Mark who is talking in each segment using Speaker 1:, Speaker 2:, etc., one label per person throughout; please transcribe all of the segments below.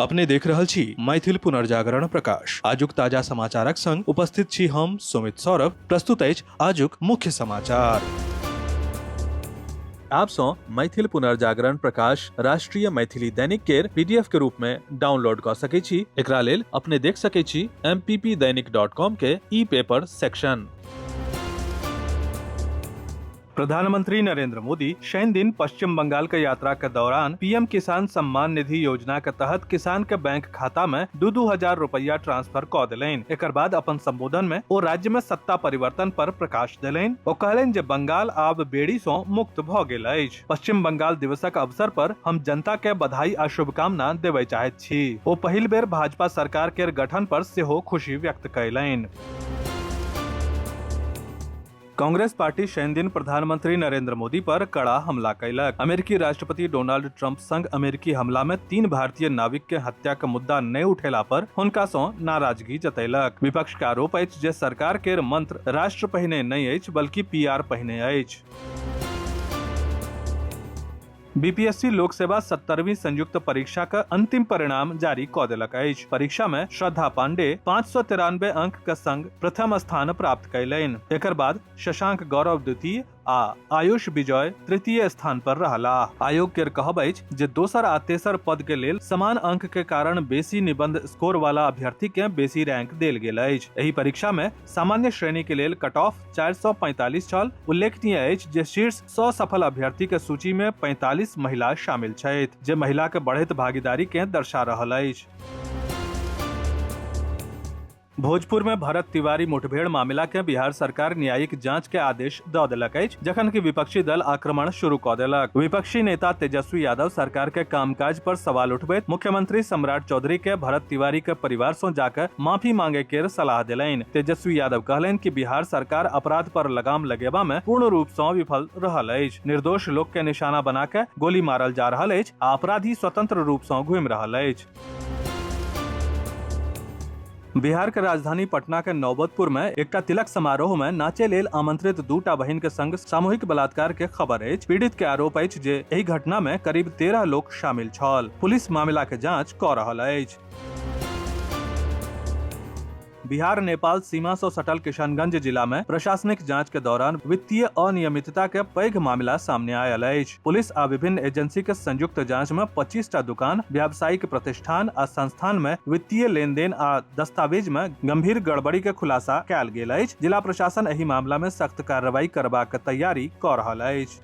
Speaker 1: अपने देख रहल छी मैथिल पुनर्जागरण प्रकाश। आजुक ताजा समाचारक संग उपस्थित छी हम सुमित सौरभ। प्रस्तुत अछि आजुक मुख्य समाचार। आप सँ मैथिल पुनर्जागरण प्रकाश राष्ट्रीय मैथिली दैनिक केर पीडीएफ के रूप में डाउनलोड कऽ सकै छी। एकरा लेल अपने देख सकै छी mppdainik.com के ई पेपर सेक्शन। प्रधानमंत्री नरेंद्र मोदी शनि दिन पश्चिम बंगाल के यात्रा के दौरान पीएम किसान सम्मान निधि योजना के तहत किसान के बैंक खाता में 2-2 हजार रुपया ट्रांसफर क देलनि। एकर बाद अपन संबोधन में ओ राज्य में सत्ता परिवर्तन पर प्रकाश देलनि। ओ कहलनि जे बंगाल आब बेड़ी सं मुक्त भ गेल अछि। पश्चिम बंगाल दिवसक अवसर पर हम जनता के बधाई आ शुभकामना देबय चाहैत छी। ओ पहिल बेर भाजपा सरकार केर गठन पर सेहो खुशी व्यक्त कयलनि। कांग्रेस पार्टी शनि दिन प्रधानमंत्री नरेंद्र मोदी पर कड़ा हमला कयलक। अमेरिकी राष्ट्रपति डोनाल्ड ट्रंप संग अमेरिकी हमला में 3 भारतीय नाविक के हत्या के मुद्दा नहि उठेला पर हुनका सँ नाराजगी जतैलक। विपक्ष के आरोप अछि जे सरकार केर मंत्र राष्ट्र पहिने नहि अछि, बल्कि पीआर पहिने अछि। बीपीएससी लोक सेवा 70वीं संयुक्त परीक्षा के अंतिम परिणाम जारी क देलक अछि। परीक्षा में श्रद्धा पांडे 593 अंक के संग प्रथम स्थान प्राप्त कयलनि। एकर बाद शशांक गौरव द्वितीय आ आयुष विजय तृतीय स्थान पर रहलाह। आयोग केर कहब अछि जे दोसर आ तेसर पद के लेल समान अंक के कारण बेसी निबंध स्कोर वाला अभ्यर्थी के बेसी रैंक देल गेल अछि। एहि परीक्षा में सामान्य श्रेणी के लेल कट ऑफ 445 छल। उल्लेखनीय अछि जे शीर्ष 100 सफल अभ्यर्थी के सूची में 45 महिला शामिल छथि, जे महिला के बढ़ैत भागीदारी के दर्शा रहल अछि। भोजपुर में भरत तिवारी मुठभेड़ मामला के बिहार सरकार न्यायिक जांच के आदेश द देलक अछि, जखन कि विपक्षी दल आक्रमण शुरू क देलक। विपक्षी नेता तेजस्वी यादव सरकार के कामकाज पर सवाल उठबैत मुख्यमंत्री सम्राट चौधरी के भरत तिवारी के परिवार सँ जाकर माफी मांगे के सलाह देलनि। तेजस्वी यादव कहलनि कि बिहार सरकार अपराध पर लगाम लगेबा में पूर्ण रूप सँ विफल रहल अछि। निर्दोष लोक के निशाना बना के गोली मारल जा रहल अछि आ अपराधी स्वतंत्र रूप सँ घूमि रहल अछि। बिहार के राजधानी पटना के नौबतपुर में एकटा तिलक समारोह में नाचे लेल आमंत्रित दूटा बहिन के संग सामूहिक बलात्कार के खबर अछि। पीड़ित के आरोप अछि जे एहि घटना में करीब 13 लोक शामिल छल। पुलिस मामला के जांच क रहल अछि। बिहार नेपाल सीमा से सटल किशनगंज जिला में प्रशासनिक जांच के दौरान वित्तीय अनियमितता के पैघ मामला सामने आयल अछि। पुलिस आ विभिन्न एजेंसी के संयुक्त जांच में 25 टा दुकान, व्यावसायिक प्रतिष्ठान आ संस्थान में वित्तीय लेनदेन आ दस्तावेज में गंभीर गड़बड़ी के खुलासा कयल गेल अछि। जिला प्रशासन एहि मामला में सख्त कार्रवाई करबाक तैयारी क रहल अछि।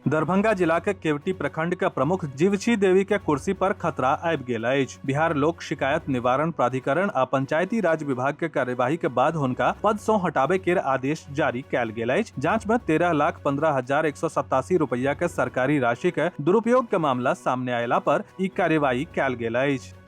Speaker 1: दरभंगा जिला के केवटी प्रखंड के प्रमुख जीवछी देवी के कुर्सी पर खतरा आबि गेल अछि। बिहार लोक शिकायत निवारण प्राधिकरण आ पंचायती राज विभाग के कार्यवाही के बाद हुनका पद सं हटाबे के आदेश जारी कयल गेल अछि। जांच में 13,15,187 रुपया के सरकारी राशि के दुरुपयोग के मामला सामने आयला पर ई कार्यवाही कयल गेल अछि।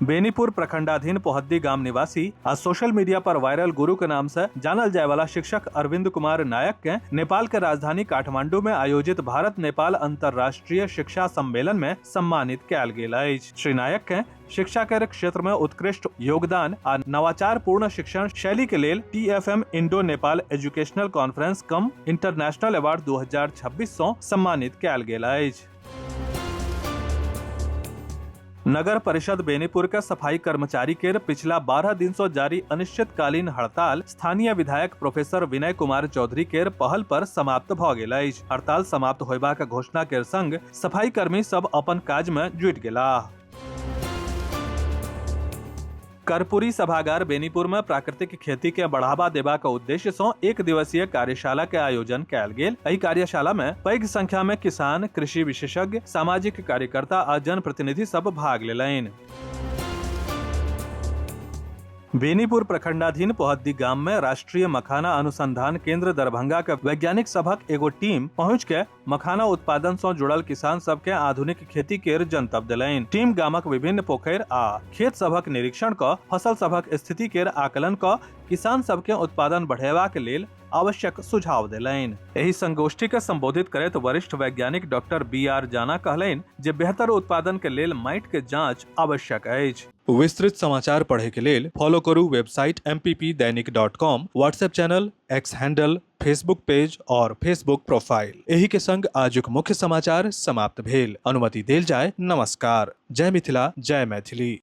Speaker 1: बेनीपुर प्रखंडाधीन पोहद्दी गाम निवासी आ सोशल मीडिया पर वायरल गुरु के नाम से जानल जाय वाला शिक्षक अरविंद कुमार नायक के नेपाल के राजधानी काठमांडू में आयोजित भारत नेपाल अंतर्राष्ट्रीय शिक्षा सम्मेलन में सम्मानित कयल गेल अछि। श्री नायक के शिक्षा के क्षेत्र में उत्कृष्ट योगदान आ नवाचार पूर्ण शिक्षण शैली के लेल TFM Indo Nepal educational conference cum international award 2026 सं सम्मानित कयल गेल अछि। नगर परिषद बेनीपुर के सफाई कर्मचारी के पिछला 12 दिन से जारी अनिश्चितकालीन हड़ताल स्थानीय विधायक प्रोफेसर विनय कुमार चौधरी के पहल पर समाप्त भ गेल अछि। हड़ताल समाप्त होयबाक घोषणा के संग सफाई कर्मी सब अपन काज में जुटि गेलाह। कर्पूरी सभागार बेनीपुर में प्राकृतिक खेती के बढ़ावा देबाक उद्देश्य सं एक दिवसीय कार्यशाला के आयोजन कयल गेल। एहि कार्यशाला में पैघ संख्या में किसान, कृषि विशेषज्ञ, सामाजिक कार्यकर्ता आ जनप्रतिनिधि सब भाग लेलनि। बेनीपुर प्रखंडाधीन पोहद्दी गाम में राष्ट्रीय मखाना अनुसंधान केंद्र दरभंगा के वैज्ञानिक सभक एगो टीम पहुंच के मखाना उत्पादन सं जुड़ल किसान सब के आधुनिक खेती केर जनतब देलनि। टीम गामक विभिन्न पोखरि आ खेत सभक निरीक्षण क फसल सभक स्थिति केर आकलन क किसान सब के उत्पादन बढ़ेबाक लेल आवश्यक सुझाव देलनि। एहि संगोष्ठी के संबोधित करैत वरिष्ठ वैज्ञानिक डॉक्टर बी आर जाना कहलनि जे बेहतर उत्पादन के लेल माटि के जांच आवश्यक अछि। विस्तृत समाचार पढ़े के लेल फॉलो करू website mppdainik.com, WhatsApp channel, X handle, Facebook page और फेसबुक प्रोफाइल। एही के संग आजुक मुख्य समाचार समाप्त भेल। अनुमति देल जाय। नमस्कार। जय मिथिला, जय मैथिली।